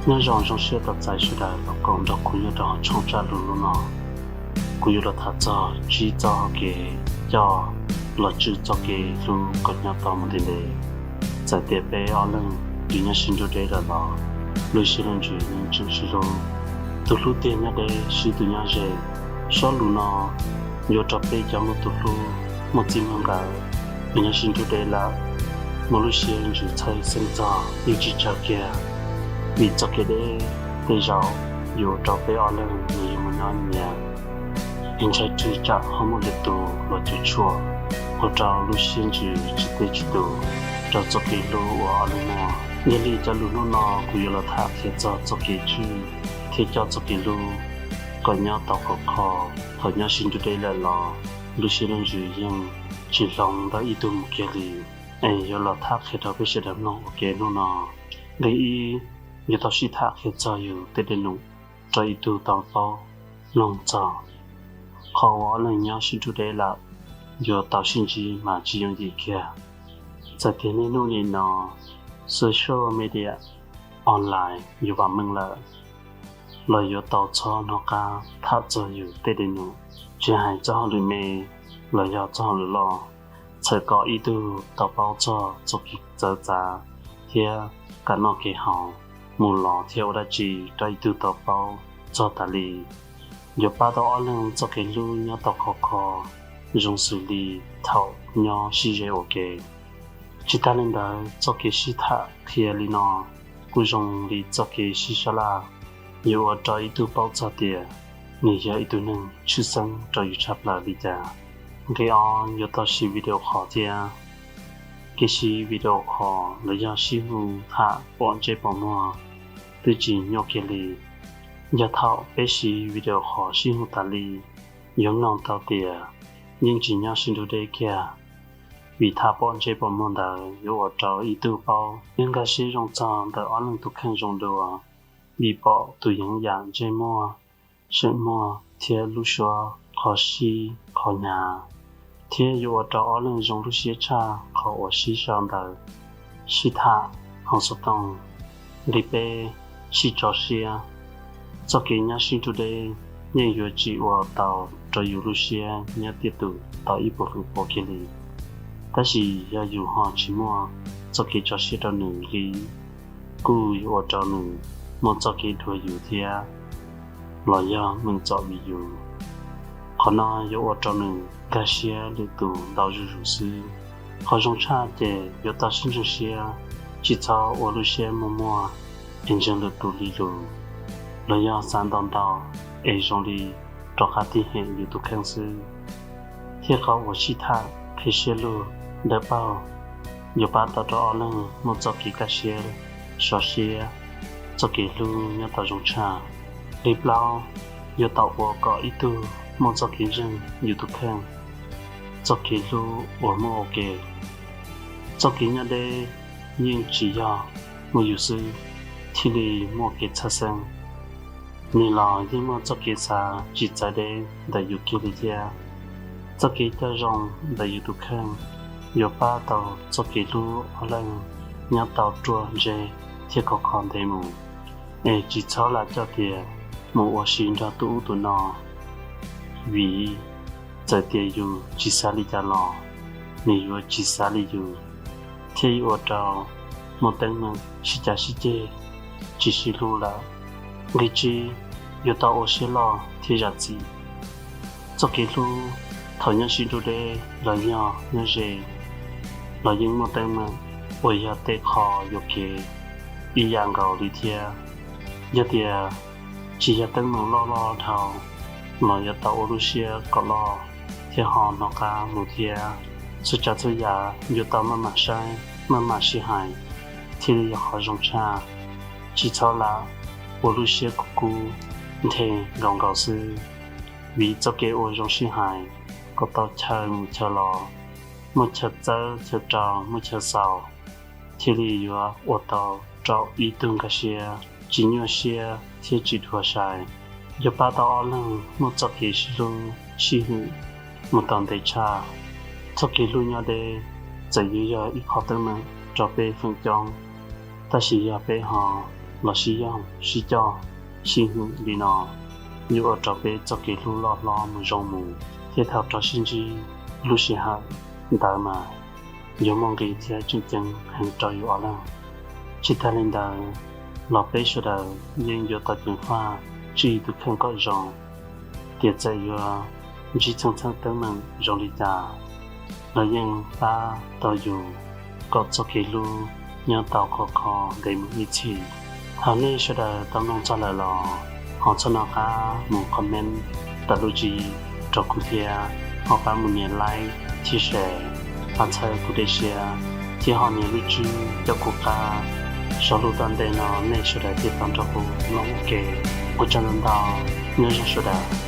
Nyob zoo, zoo siab tos txais sawv daws los koom nrog kuv nyob rau hauv tshooj tsaj lus hnub no. Kuv yuav los tham txog tsib txoj hau kev coj los tswj txoj kev hlub kom nyob tau mus ntev ntev. Txawm tias peb ob leeg yuav nyob sib nrug deb lawm los lub siab lub ntsws yeej tseem sib hlub. Tus hlub tiag nyob deb, sib tw nyob ze. Sob lus no yuav ua rau peb cov muaj tus hlub, muaj txij muaj nkawm, yuav nyob sib nrug deb lawm, muaj lub siab ntsws txhawj xeeb txog yeej tsis tsawg kiag, vim txoj kev deb tej zaum yuav ua rau peb ob leeg nws yuav mus nyob nyias, es ntshai tsam ho muaj lwm tus los cuam tshuam, ua rau lub siab ntsws tsis tej tsis tus rau txoj kev hlub uas ob leeg muaj. Yog li cov lus hnub no kuv yuav los tham qhia txog txoj kev tswj thiab coj txoj kev hlub kom nyob tau khov kho thaum nyob sib nrug deb lawm los lub siab lub ntsws yeej tsis hloov ntawm ib tug mus kiag li. Es yuav los tham qhia rau peb sawv daws mloog ua ke hnub no. Nqe ib, yuav tau sib tham qhia txog yus tej dej num rau ib tug tau paub mloog txog. Qhov uas ob leeg nyob sib nrug deb lawm yuav tau sib ntsib mas tsis yooj yim kiag. Txawm tias niaj hnub nim no social media online yuav vam meej lawm los yuav tau txhob hnov qab tham txog yus tej dej num, tsis hais txog hauj lwm me los yog txog hauj lwm loj. Txhawm kom ib tug tau paub txog txoj kev txawv txav thiab kev noj kev haus, mus los thiab ua dab tsi rau ib tug tau paub txog tas li, yuav pab tau ob leeg txoj kev hlub nyob tau khov kho zoo xws li thaum nyob sib ze ua ke. Tsis tas li ntawd, txoj kev sib tham qhia li no kuj zoo li txoj kev sib sab laj, yuav ua rau ib tug paub txog tias nws yog ib tug neeg tshwj xeeb rau yus tshaj plaws li cas. Nqe ob, yuav tau siv video call thiab. Kev siv video call los yog sib hu tham pom ntsej pom muag twb tsis nyuaj kiag li. Yog thaum peb siv video call sib hu tas li, yuav mloog tau tias yeej tsis nyob sib nrug deb kiag, vim tham pom ntsej pom muag ntawd yuav ua rau ib tug paub thiab nkag siab zoo txog ntawm ob leeg tus kheej zoo dua, vim pom tus yeev yam ntsej muag, seem muag thiab lub suab qhov sib qhov hnyav, thiab yuav ua rau ob leeg zoo lub siab tshaj qhov uas sib sau ntawv, sib tham hauv xov tooj. Nqe peb, sib tso siab. Txoj kev nyob sib nrug deb yeej yuav tsis ua tau rau yus lub siab nyob tiaj tus tau ib puas feem pua kiag li. Tab sis yog yus ho tsis muaj txoj kev tso siab rau nws li, kuj yuav ua rau nws muaj txoj kev dhuav yus thiab los yog meem txom vim yus. Qhov no yuav ua rau nws nkag siab lwm tus ntau zuj zus xwb. Qhov zoo tshaj ces yuav tau sib ntseeg siab, tsis txhob ua lub siab muag muag es ntseeg lwm tus li lus, los yog xav ntau ntau es zoo li rov qab tig hem yus tus kheej xwb. Thiab qhov uas sib tham qhia siab lug dawb paug yuav pab tau rau ob leeg muaj txoj kev kaj siab, sov siab, txoj kev hlub nyob tau zoo tshaj. Nqe plaub, yuav tau ua kom ib tug muaj txoj kev ntseeg yus tus kheej, txoj kev hlub uas muaj ua ke. Txoj kev nyob deb yeej tsis yog muaj yus xwb thiaj li muaj kev txhawj xeeb, nws los yeej muaj txoj kev xav tsis txawv deb ntawm yus kiag li thiab. Txoj kev coj zoo ntawm yus tus kheej yuav pab tau txoj kev hlub ob leeg nyob tau ruaj ntseg thiab khov kho ntev mus, es tsis txhob lam coj tias mus ua si nrog tus ub tus no, vim txawm tias yus tsis xav li cas los nws yuav tsis xav li yus, thiaj yuav ua rau muaj teeb meem sib cav sib ceg, tsis sib hlub lawm. Nqe tsib, yuav tau ua siab loj thiab zam txim. Txoj kev hlub thaum nyob sib nrug deb los yog nyob ze los yeej muaj teeb meem uas yog tej qho yuam kev ib yam nkaus li thiab. Yog tias tsis yog teeb meem loj loj dhau los yuav tau ua lub siab kom loj thiab ho hnov qab mus thiab. Txhua tsav txhua yam yuav tau maj mam saib, maj mam sib hais thiaj li yog qhov zoo tshaj. Tsis txhob lam ua lub siab kub kub nthe nkaus nkaus xwb, vim txoj kev ua zoo sib hais kom tau chaw mus chaw los, muaj chaw txawb chaw rau, muaj chaw xaus, thiaj li yuav ua tau rau ib tug nkag siab, tsis nyuaj siab thiab tsis dhuav sai. Yuav pab tau ob leeg muaj txoj kev sib hlub sib hwm mus tau ntev tshaj. Txoj kev hlub nyob deb txawm yuav yog ib qho teeb meem rau peb feem coob, tab sis yog peb ho los sib yoog sib coj, sib hwm li no, yuav ua rau peb txoj kev hlub loj hlob mus zoo mus thiab thaum rov sib ntsib lub sij hawm ntawd mas yuav muaj nqis thiab tseem ceeb heev rau yus ob leeg. Tsis tag li ntawd los peb sawv daws yeej yuav tau ceev faj tswj yus tus kheej kom zoo, tias txawm yuav ntsib txheej txheem teeb meem zoo li cas los yeej pab tau yus kom txoj kev hlub nyob tau khov kho ntev mus ib txhis. Thaum nej sawv daws tau mloog txog lawm los ho txhob nco qab mus comment tawm lub tswv yim rau kuv thiab ho pab mus nias like thiab share, pab txhawb kuv daim siab thiab ho nias lub tswb coj kuv qab. Zog lus tom ntej no nej sawv daws thiaj tau nrog kuv mloog ua ke. Ua tsaug ntau ntau, nyob zoo sawv daws.